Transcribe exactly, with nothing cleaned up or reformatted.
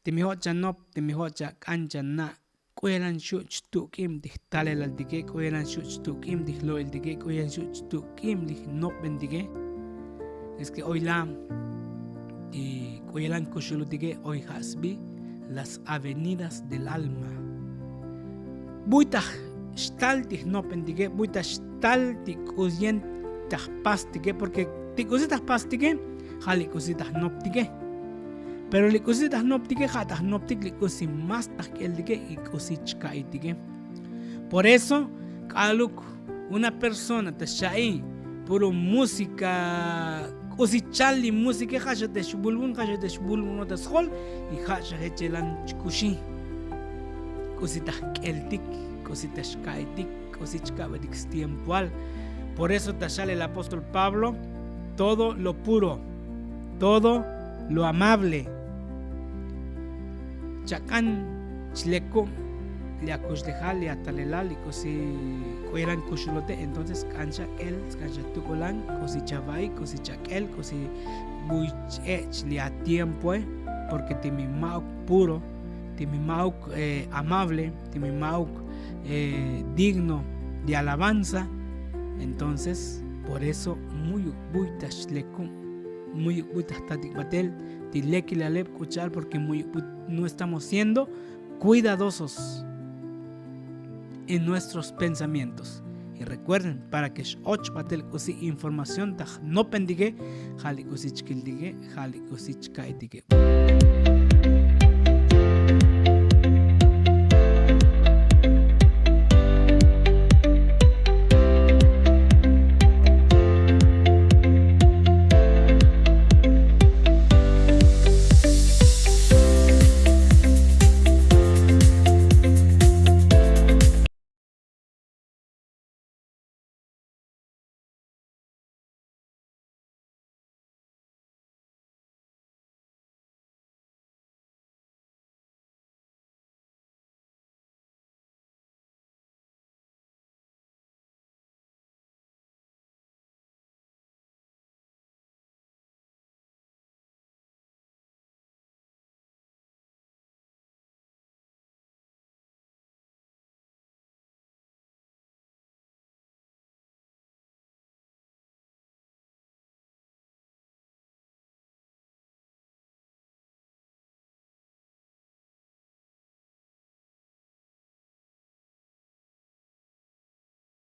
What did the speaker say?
Timijo' chanop, timijo' chak'an chana', k'u yalan xu' chtuk'ib ti jtalelaltike, k'u yalan xu' chtuk'ib ti jlo'iltike, k'u yalan xu' chtuk'ib ti jnopbentike. Es que oy la' ti k'u yalan kuxulutike oy ja' sbi las avenidas del alma. Buy taj xtal ti jnopentike, buy taj xtal ti k'usi yen taj pastike, porque ti k'usi taj pastike ja' li k'usi taj noptike. Pero li k'usi taj noptike ja' taj noptik li k'usi más taj k'eltike y k'usi chka'itike. Por eso k'aluk una persona ta xa'i puro música, k'usi chal li música, ja' xa te xbulbun, ja' xa te xbulbun ta sjol, y ja' xa jechelan chkuxi. K'usi taj k'eltik, k'usi taj xka'etik, k'usi chka'betik stiempoal. Por eso ta xal el apóstol Pablo, todo lo puro, todo lo amable. Chak'an chlekub li akuxlejal, li atalelal, li k'usi k'u yalan kuxulote, entonces k'an xa k'el, k'an xa tuk'ulan, k'usi chava'i, k'usi chak'el, k'usi buy ch-ech' li atiempoe. Porque timi ma'uk puro, timi ma'uk eh, amable, timi ma'uk eh, digno de alabanza, entonces por eso mu'yuk buy ta xlekub, mu'yuk buy ta jtatik batel ti lekilaleb k'u cha'al, porque mu'yuk buy no estamos siendo cuidadosos en nuestros pensamientos. Y recuerden, para que x-och batel k'usi información ta jnopentike, ja' li k'usi chkiltike, ja' li k'usi chka'itike.